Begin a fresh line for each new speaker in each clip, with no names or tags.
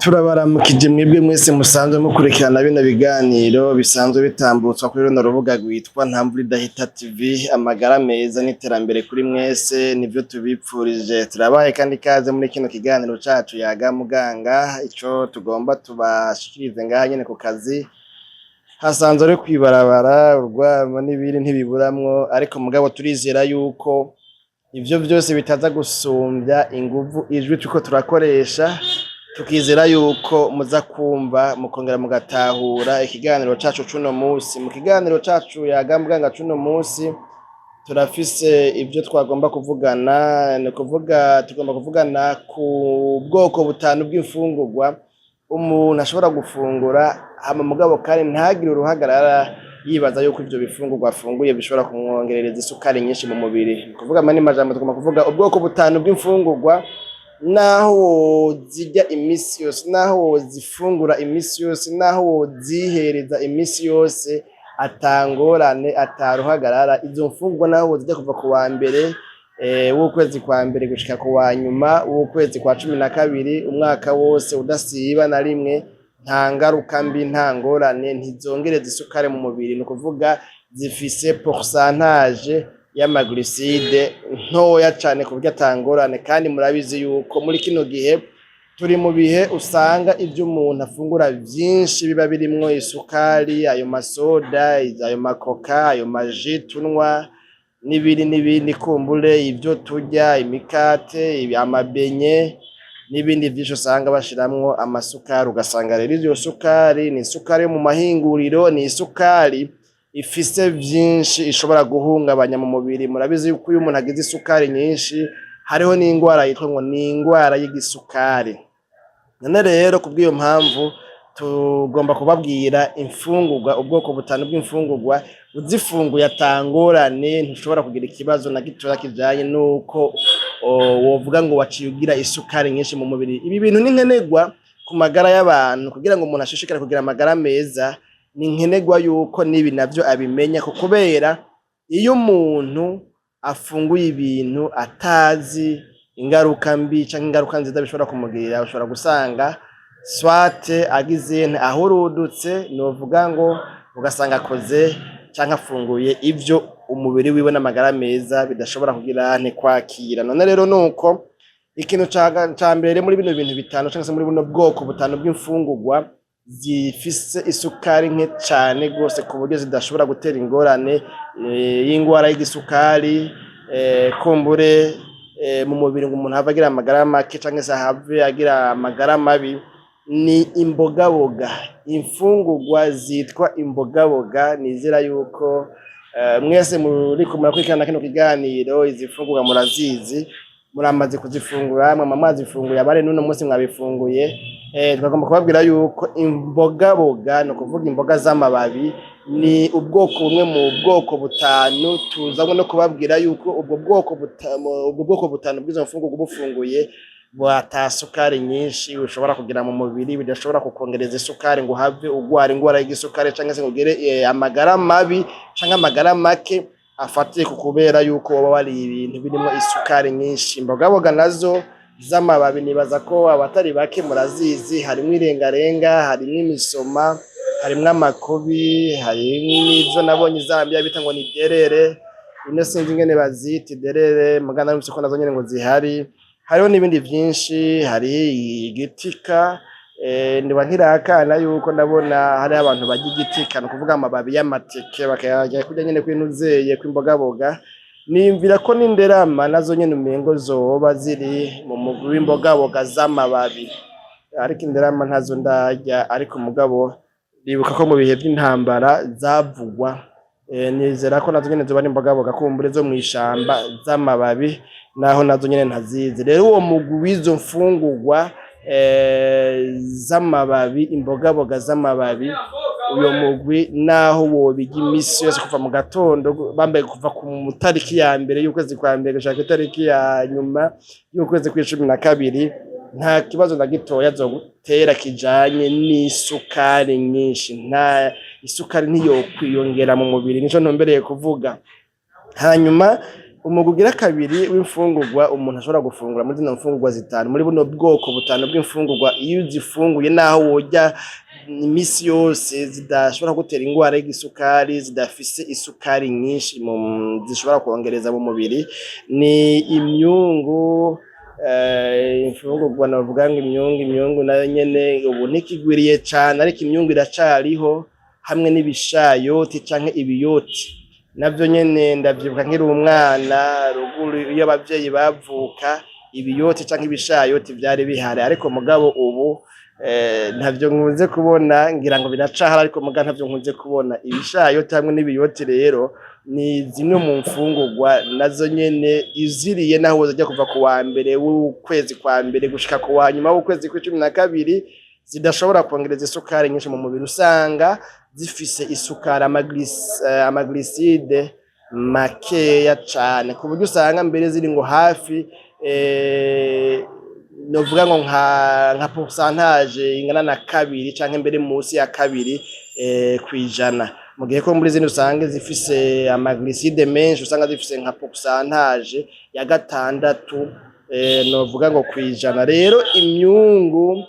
Turabaramukije mwebwe mwese musanzwe mukurikirana bino biganiro bisanzwe bitambutswa kuri runo rubuga rwitwa Ntamvura Idahita TV. Amagara meza n'iterambere kuri mwese nivyo tubipfurije. Turabaye kandi ikaze muri kino kiganiro cacu Yaga Muganga. Ico tugomba tubashikirize ngaha nyene ku kazi hasanzwe ari kwibarabara, urwamo n'ibindi ntibiburamwo, ariko mugabo turizera yuko ivyo vyose bitaza gusumvya inguvu ijwi turiko turakoresha, tukizera yuko muza kumva mukongera mugatahura ikiganiro cacu cuno musi. Mu kiganiro cacu Yaga Muganga cuno musi turafise ivyo twagomba kuvugana, ni kuvuga tugomba kuvugana ku bwoko butanu bw'imfungurwa umuntu ashobora gufungura, hama mugabo kandi ntagire uruhagarara yibaza yuko ivyo bifungurwa afunguye bishobora kumwongerereza isukari nyinshi mu mubiri. Ni kuvuga mani majambo, tugomba kuvuga ubwoko butanu bw'imfungurwa naho wozirya imisi yose, naho wozifungura imisi yose, naho wozihereza imisi yose, atangorane, ataruhagarara. Izo mfungurwa naho wozirya kuva ku wa mbere w'ukwezi kwa mbere gushika ku wa nyuma w'ukwezi kwa 12, umwaka wose udasiba na rimwe, nta ngaruka mbi, nta ngorane, ntizongereza isukari mu mubiri. Ni ukuvuga zifise pourcentage y'ama glucides ntoya cane ku buryo atangorane. Kandi murabizi yuko muri kino gihe turi mu bihe usanga ivyo umuntu afungura vyinshi biba birimwo isukari, ayo masoda, ayo makoka, ayo ma jus tunywa n'ibindi n'ibindi, kumbure ivyo turya, imikate, amabeignets n'ibindi vyinshi usanga bashiramwo amasukari. Ugasanga rero iyo sukari ni isukari yo mu mahinguriro, ni isukari ifise vyinshi ishobora guhungabanya mu mubiri. Murabizi yuko iyo umuntu agize isukari nyinshi hariho n'ingwara yitwa ngo ni ingwara y'igisukari. None rero kubw'iyo mpamvu tugomba kubabwira imfungurwa, ubwoko butanu bw'imfungurwa uzifunguye atangorane, ntushobora kugira ikibazo na gitoya kijanye nuko wovuga ngo waciye ugira isukari nyinshi mu mubiri. Ibi bintu ni nkenerwa ku magara y'abantu. Kugira ngo umuntu ashishikare kugira amagara meza, ni nkenerwa yuko n'ibi navyo abimenya, ko kubera iyo umuntu afunguye ibintu atazi ingaruka mbi canke ingaruka nziza bishobora kumugirira, ushobora gusanga soit agize ahurudutse, novuga ngo ugasanga akoze canke afunguye ivyo umubiri wiwe n'amagara meza bidashobora kugira kwakira. None rero nuko ikintu ca mbere muri bino bintu bitanu canke se muri buno bwoko butanu bw'imfungurwa zifise isukari nke cane gose ku buryo zidashobora gutera ingorane y'ingwara y'igisukari, kumbure mu mubiri, ngo umuntu have agira amagara make canke se ahave agira amagara mabi, ni imbogaboga, imfungurwa zitwa imbogaboga. Nizera yuko mwese muriko murakurikirana kino kiganiro izi mfungurwa murazizi, muramaze kuzifungura, mwama mwazifunguye, abari n'uno munsi mwabifunguye. Twagomba kubabwira yuko imbogaboga, ni ukuvuga imboga z'amababi, ni ubwoko bumwe mu bwoko butanu tuzanywe no kubabwira yuko ubwo bwoko butanu bw'izo mfungurwa ubufunguye ata sukari nyinshi ushobora kugira mu mubiri, bidashobora kukongereza isukari ngo uhave ugwara ingwara y'igisukari canke se ngo ugire amagara mabi canke amagara make afatiye ku kubera yuko woba wariye ibintu birimwo isukari nyinshi. Imbogaboga nazo z'amababi, nibaza ko abatari bake murazizi: harimwo irengarenga, harimwo imisoma, harimwo amakobi, harimwo ivyo nabonye i Zambia bita ngo ni derere. Ino sinzi ingene bazita iderere, muga narumvise ko nazo nyene ngo zihari. Hariho n'ibindi vyinshi, hari igitika. Ndiba nkirakana yuko ndabona hariho abantu barya igitika, ni ukuvuga amababi y'amateke, bakayarya kurya nyene kw'intuzeye kw'imbogaboga. Niyumvira ko n'inderama nazo nyene umengo zoba ziri mu mugwi w'imbogaboga z'amababi, ariko inderama ntazo ndarya. Ariko mugabo ndibuka ko mu bihe vy'intambara zavugwa. Nizera ko nazo nyene zoba ari imbogaboga kumbure zo mw'ishamba z'amababi, naho nazo nyene ntazizi. Rero uwo mugwi w'izo mfungurwa z'amababi, imbogaboga z'amababi, uyo mugwi naho wobirya imisi yose kuva mu gatondo, bambaye kuva ku tariki ya mbere y'ukwezi kwa mbere gushika kw'itariki ya nyuma y'ukwezi kw'12, nta kibazo na gitoya zogutera kijanye n'isukari nyinshi. Nta isukari ntiyokwiyongera mu mubiri, nico ntumbereye kuvuga. Hanyuma Umugwi ugira kabiri w'imfungurwa umuntu ashobora gufungura muri zino mfungurwa zitanu, muri buno bwoko butanu bw'imfungurwa, iyo uzifunguye naho worya imisi yose zidashobora gutera ingwara y'igisukari, zidafise isukari nyinshi zishobora kwongereza mu mubiri, ni imyungu. Imfungurwa novuga ngo imyungu nayo nyene ubu ntikigwiriye cane, ariko imyungu iracariho, hamwe n'ibishayoti canke ibiyoti. Navyo nyene ndavyibuka nkiri umwana, ruguru iyo abavyeyi bavuka, ibiyoti canke ibishayoti vyari bihari, ariko mugabo ubu ntavyo nkunze kubona. Ngira ngo biracahari, ariko muga ntavyo nkunze kubona. Ibishayoti hamwe n'ibiyoti rero ni zimwe mu mfungurwa nazo nyene iziriye, naho wozirya kuva ku wa mbere w'ukwezi kwa mbere gushika ku wa nyuma w'ukwezi kw'icumi na kabiri, zidashobora kwongereza isukari nyinshi mu mubiri. Usanga zifise isukari, amaglucides makeya cane, ku buryo usanga mbere ziri ngo hafi, novuga ngo nka pourcentage ingana na 2 canke mbere musi ya 2%, mu gihe ko muri zindi usanga zifise amaglucides menshi, usanga zifise nka pourcentage ya 6, novuga ngo kwijana. Rero imyungu,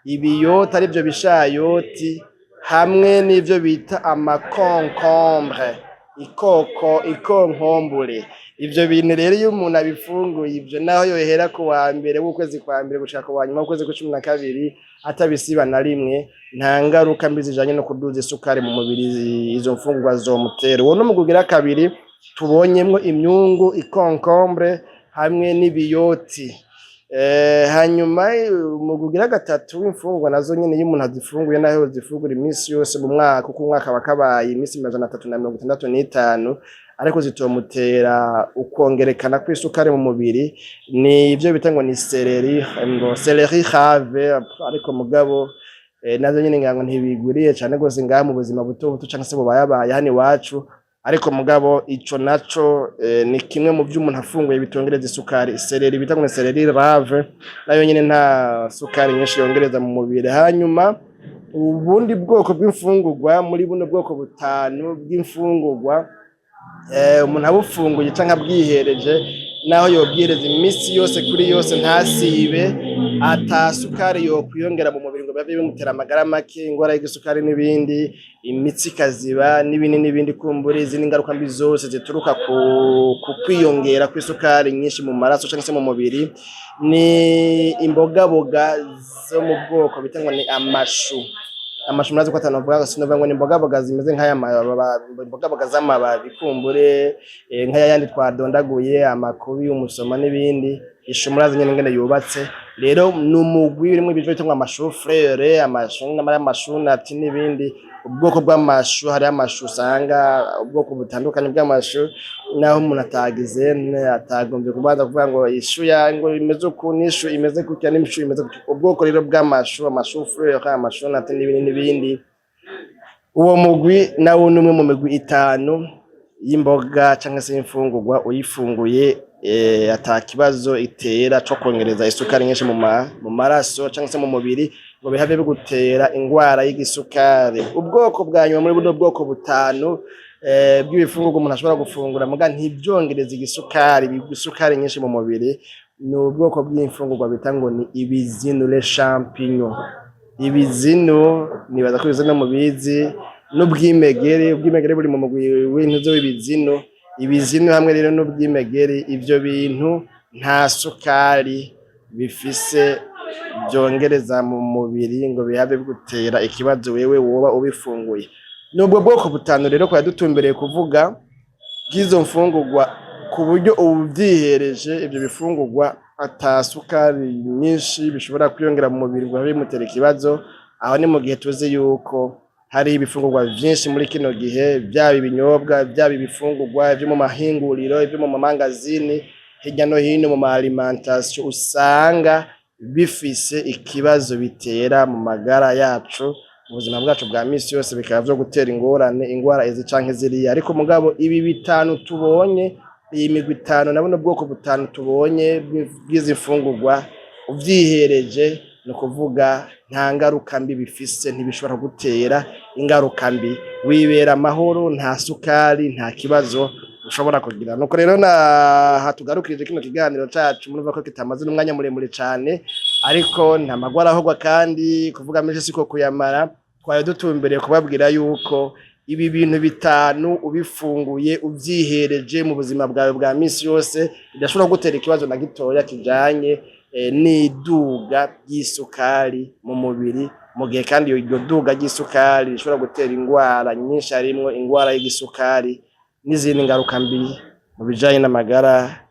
ibiyoti arivyo bishayoti, hamwe n'ivyo bita amaconcombres, ikoko ikonkombure, ivyo bintu rero iyo umuntu abifunguye, ivyo naho yohera ku wa mbere w'ukwezi kwa mbere gushika ku wa nyuma w'ukwezi kw'icumi na kabiri atabisiba na rimwe, nta ngaruka mbi zijanye no kuduza isukari mu mubiri izo mfungurwa zomutera. Uwo n'umugwi ugira kabiri tubonyemwo imyungu, ikonkombre hamwe n'ibiyoti. Hanyuma umugwi ugira gatatu w'imfungurwa nazo nyene iyo umuntu azifunguye, naho yozifungura imisi yose mu mwaka, kuko umwaka wakabaye imisi 365, ariko zitomutera ukwongerekana kw'isukari mu mubiri, ni ivyo bita ngo ni céleri, ngo céleri rave, ariko mugabo navyo nyene ngira ngo ntibigwiriye cane gose ngaha mu buzima buto buto canke se bubayabaye hano iwacu, ariko mugabo ico naco ni kimwe mu vyo umuntu afunguye bitongereza isukari. Céleri bita ngo ni céleri rave, nayo nyene nta sukari nyinshi yongereza mu mubiri. Hanyuma ubundi bwoko bw'imfungurwa muri buno bwoko butanu bw'imfungurwa, umuntu abufunguye canke abwihereje, naho yobwihereza imisi yose kuri yose ntasibe, ata sukari yokwiyongera mu mubiri ngo bibe bimutera amagara make, ingwara y'igisukari n'ibindi, imitsi ikaziba n'ibindi n'ibindi, kumbure izindi ngaruka mbi zose zituruka ku kwiyongera kw'isukari nyinshi mu maraso canke se mu mubiri, ni imbogaboga zo mu bwoko bita ngo ni amashu. Amashu murazi ko atanovuga, sinovuga ngo ni imbogaboga zimeze nk'aya imbogaboga z'amababi, kumbure nk'aya yandi twadondaguye, amakubi, umusoma n'ibindi. Ishu murazi nyene ingene yubatse. Rero ni umugwi urimwo ibintu bita ngo amachou-fleur, amashu amashu n'ibindi. Ubwoko bw'amashu, hariho amashu usanga ubwoko butandukanye bw'amashu, naho umuntu atagize atagombye kubanza kuvuga ngo ishu ya ngo imeze uku n'ishu imeze gutya n'ishu imeze gutya. Ubwoko rero bw'amashu, amachou-fleur, amashu n'ibindi n'ibindi, uwo mugwi nawo ni umwe mu migwi itanu y'imboga canke se y'imfungurwa uyifunguye ata kibazo itera co kongereza isukari nyinshi mu maraso canke se mu mubiri ngo bihave bigutera ingwara y'igisukari. Ubwoko bwa nyuma muri buno bwoko butanu bw'ibifungurwa umuntu ashobora gufungura muga ntivyongereze isukari nyinshi mu mubiri, ni ubwoko bw'imfungurwa bita ngo ni ibizinu, les champignons. Ibizinu, nibaza ko ibizinu mubizi, n'ubwimegeri. Ubwimegeri buri mu mugwi w'intuze w'ibizinu. Ibizinu hamwe rero n'ubwimegeri, ivyo bintu nta sukari bifise vyongereza mu mubiri ngo bihave bigutera ikibazo wewe woba ubifunguye. Nubwo bwoko butanu rero twari dutumbereye kuvuga bw'izo mfungurwa, ku buryo uwuvyihereje ivyo bifungurwa ata sukari nyinshi bishobora kwiyongera mu mubiri ngo bibe bimutera ikibazo. Aho ni mu gihe tuzi yuko hari ibifungurwa vyinshi muri kino gihe, vyaba ibinyobwa, vyaba ibifungurwa vyo mu mahinguriro, ivyo mu mamangazini hirya no hino mu ma alimentation, usanga bifise ikibazo bitera mu magara yacu, mu buzima bwacu bwa misi yose, bikaba vyo gutera ingorane, ingwara izi canke ziriya. Ariko mugabo ibi bitanu tubonye, iyi migwi itanu na buno bwoko butanu tubonye bw'izi mfungurwa, uvyihereje ni ukuvuga nta ngaruka mbi bifise, ntibishobora kugutera ingaruka mbi, wibera amahoro, nta sukari, nta kibazo. Ushobora kugira. Nuko rero naha tugarukirije kino kiganiro cacu, murumva ko kitamaze n'umwanya muremure cane, ariko nta magwara ahogwa kandi kuvuga menshi siko kuyamara. Twari dutumbereye kubabwira yuko ibi bintu bitanu ubifunguye, uvyihereje mu buzima bwawe bwa misi yose, bidashobora gutera ikibazo na gitoya kijanye n'iduga ry'isukari mu mubiri, mu gihe kandi iryo duga ry'isukari rishobora gutera ingwara nyinshi, harimwo ingwara y'igisukari n'izindi ngaruka mbi mu bijanye n'amagara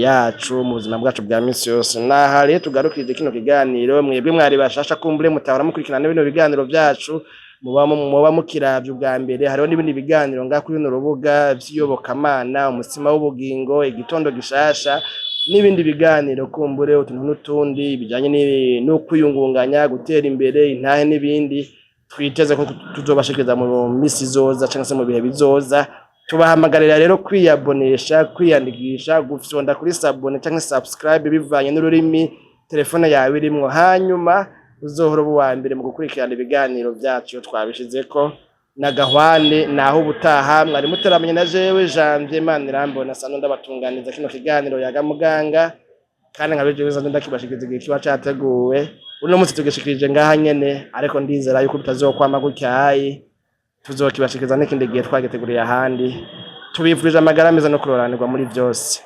yacu mu buzima bwacu bwa misi yose. Naha rero tugarukirije kino kiganiro. Mwebwe mwari bashasha, kumbure mutahora mukurikirana bino biganiro vyacu, muba mukiravye ubwa mbere, hariho n'ibindi biganiro ngaha kuri runo rubuga vy'iyobokamana, umutsima w'ubugingo, igitondo gishasha, n'ibindi biganiro kumbure utuntu n'utundi bijanye no kwiyungunganya, gutera imbere, intahe n'ibindi twiteze ko tuzobashikiriza mu misi izoza canke se mu bihe bizoza. Tubahamagarira rero kwiyabonesha, kwiyandikisha, gufyonda kuri s'abonner canke subscribe bivanye n'ururimi telefone yawe irimwo, hanyuma uzohora uba uwa mbere mu gukurikirana ibiganiro vyacu iyo twabishizeko. Nagahwane, naho ubutaha. Mwari muteramanye na jewe Janvier Manirambona, sanzwe ndabatunganiza kino kiganiro Yaga Muganga, kandi nka bejewe nsanzwe ndakibashikiriza igihe kiba categuwe. Uno munsi tugishikirije ngaha nyene, ariko ndizera yuko bitazokwama gutyayi, tuzokibashikiriza n'ikindi gihe twagiteguriye ahandi. Tubifurije amagara meza no kuroranirwa muri vyose.